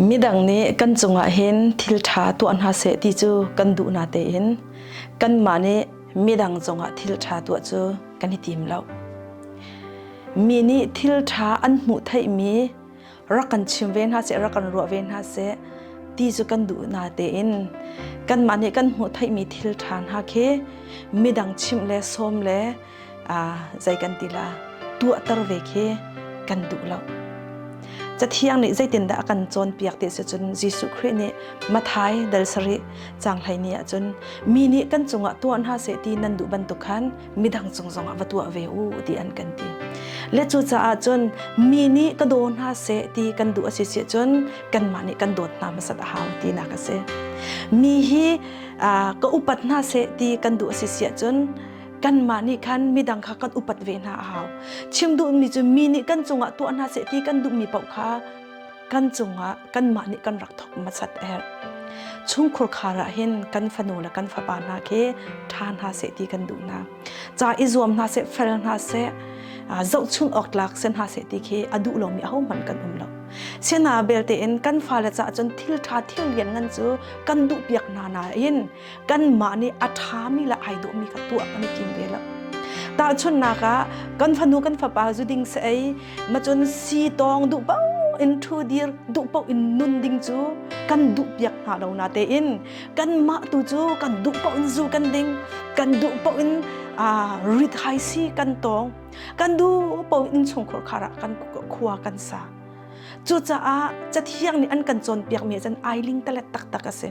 Midang nih kan cungah hin thil ṭha tuah hna seh ti cu kan duh na tein kanmah nih midang cungah thil ṭha tuah cu kan i tim lo. Mi nih thil ṭha an hmuh theihmi rak kan chim ve hna seh, rak kan ruah ve hna seh ti cu kan duh na tein kanmah nih kan hmuh theihmi thil ṭha hna khi midang chimh le sawm le zei kan ti la tuahter ve khi kan duh lo. Cathiang nih zeitindah a kan cawnpiak ti si cun Jesuh Khrih nih Matthai dal sarih caang 12 ahcun mi nih kan cungah tuah hna seh ti nan duh bantuk khan midang cung zongah va tuah ve u ti an kan ti. Le cucaah cun mi nih ka daw hna seh ti kan duh a si si cun kanmah nih kan dawt hna hmasat a hau tinak a si. Mi hi ka upat hna seh ti kan duh a si si ahcun kanmah nih khan midang kha kan upat ve hna a hau. Chim duhmi cu mi nih kan cungah tuah hna seh ti kan duhmi paoh kha kan cungah kanmah nih kan rak thawk hmasat a herh. Chungkhur khar ah hin kan fanu le kan fapa hna khi ṭha hna seh ti kan duh hna. Ca i zuam hna seh, fel hna seh, zohchun awk tlak si hna seh ti khi a duh lomi ahohmanh kan um lo. Sina belte in kan fale caah cun thil ṭha thil lianngan cu kan duhpiak hna nain kanmah nih a ṭhami le ai dawhmi kha tuah kan i tim ve lo. Tahchunhnak ah kan fanu kan fapa zu ding se ei macun si tawng duh paoh in ṭhu dir duh paoh in nun ding cu kan duh piak hna lo na tein kanmah tu cu kan duh paoh in zu kan ding kan duh paoh in rit hai si kan tawng kan duh paoh in innchungkhur khar ah kan khua kan sa Cucaah Cathiang nih an kan cawnpiakmi cun ai lingtalet taktak a si.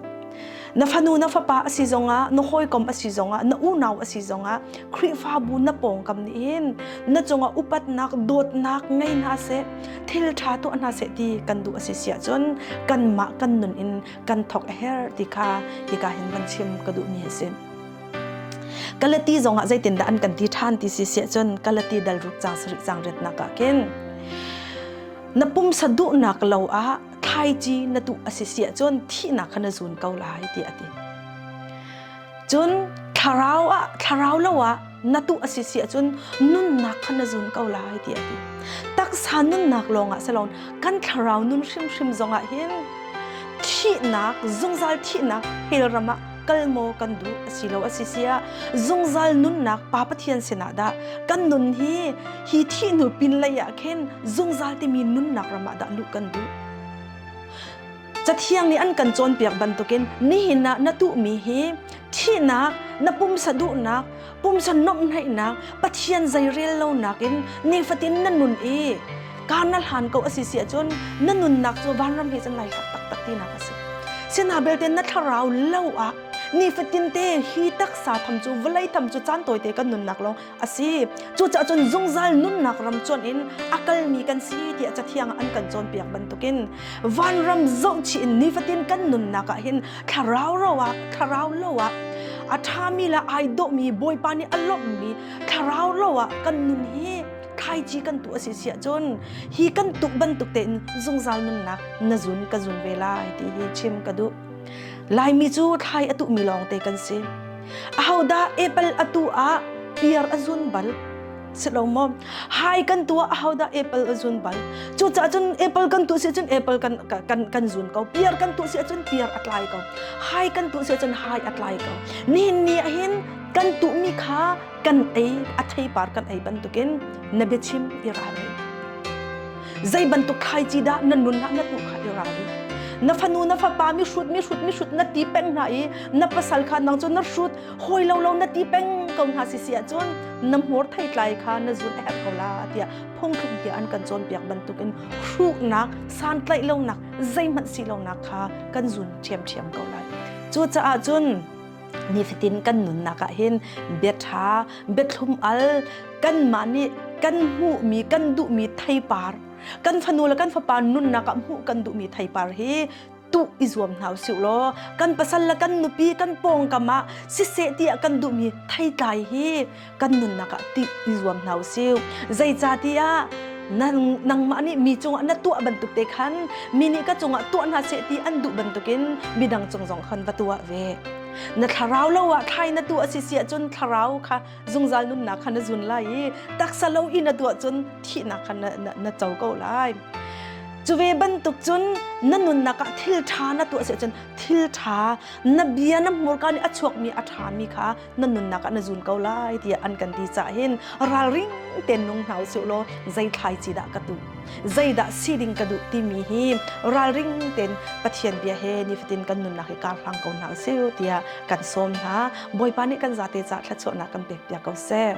Na fanu na fapa a si zongah, na hawikom a si zongah, na unau a si zongah, Khrihfabu na pawngkam nih hin na cungah upatnak, dawtnak ngei hna seh, thil ṭha tuah hna seh ti kan duh a si si ahcun kanmah kan nun in kan thawk a herh ti kha hika hin van chim ka duhmi a si. Galati zongah zeitindah an kan ti ṭhan ti si siah cun Galati dal ruk cang sarih cang riatnak ah khin na pumsa duhnak lo ah thlaici na tuh a si siah cun thihnak kha na zun ko lai ti a ti. Cun thlarau ah thlarau lo ah na tuh a si siah cun nunnak kha na zun ko lai ti a ti. Taksa nunnak lawngah si kan thlarau nun hrimhrim zongah hin thihnak zungzal thihnak hell ram ah kal maw kan duh asilo a si sia zungzal nunnak Pa Pathian sinah dah kan nun hi hi thih hnu pin lei ah khin zungzal timi nunnak ram ah dah luh kan duh Cathiang nih an kan cawnpiak bantukin nihin ah na tuhmi hi thihnak na pumsa duhnak pumsa nomhnaihnak Pathian zeirel lonak in nifatin na nun i kar na hlan ko a si si ahcun na nunnak cu vanram he cun lai hlat taktak tinak a si. Sina belte na thlarau lo ah nifatin te hi taksa tham cu vawlei tham cu caan tawite kan nunnak lawng a si. Cucaah cun zungzal nunnak ram cuan in a kalmi kan si tiah cathiang ah an kan cawnpiak bantukin vanram zohchih in nifatin kan nunnak ah hin thlarau ro ah thlarau lo ah a ṭhami le ai dawhmi Bawipa nih a lawmhmi thlarau lo ah kan nun hi thlaici kan tuh a si si ahcun hi kan tuk bantuk tein zungzal nunnak na zun ka zun ve lai ti hi chim ka duh. Laimi cu thlai a tuhmi lawngte kan si. Ahodah apple a tuh ah piar a zun bal? Si lo maw? Hai kan tuah ahodah apple a zun bal? Cucaah cun apple kan tuh si cun apple kan kan kan zun ko. Piar kan tuh si cun piar a tlai ko. Hai kan tuh si cun hai a tlai ko. Nihin ni ah hin kan tuhmi kha kan ei a theipar kan ei bantukin na biachim i ralring zei bantuk thlaici dah na nun ah na tuh kha i ralring na fanu na fapa mi hrut mi hrut mi hrut na ti peng hna i na pasal kha nang cu na hrut hawi lo lo na ti peng ko hna si si ahcun na hmur theitlai kha na zun a herh ko la tiah phungthluk bia an kan cawnpiak bantukin hruhnak santlaih lonak zeihmanh si lonak kha kan zun ṭhiamṭhiam ko lai cucaah cun nifatin kan nunnak ah hin bia ṭha biathlum al kanmah nih kan hmuhmi kan duhmi theipar kan fanu le kan fapa nunnak ah hmuh kan duhmi theipar hi tuh i zuam hna usih law kan pasal le kan nupi kan pawngkam ah siseh tiah kan duhmi theitlai hi kan nunnak ah ti i zuam hna usih zeicahtiah nangmah nih mi cungah na tuah bantuk te khan mi nih ka cungah tuah hna seh ti an duh bantukin midang cung zong khan va tuah ve na thlarau lo ah thlai na tuah si si ahcun thlarau kha zungzal nunnak kha na zun lai i taksa lo i na tuah cun thihnak kha na, na, na co ko lai. Cu ve bantuk cun na nunnak ah thil ṭha na tuah si ahcun thil ṭha na bia na hmurka nih a chuakmi a ṭhami kha na nunnak ah na zun ko lai tiah an kan ti caah hin ralring tein nung hna usih law zei thlaici dah ka tuh zeidah si ding ka duh timi hi ralring tein Pathian bia he nifatin kan nunnak hi kar hlang ko hna usih tiah kan sawm hna. Bawipa nih kan zate ca thluachuahnak kan pek piak ko seh.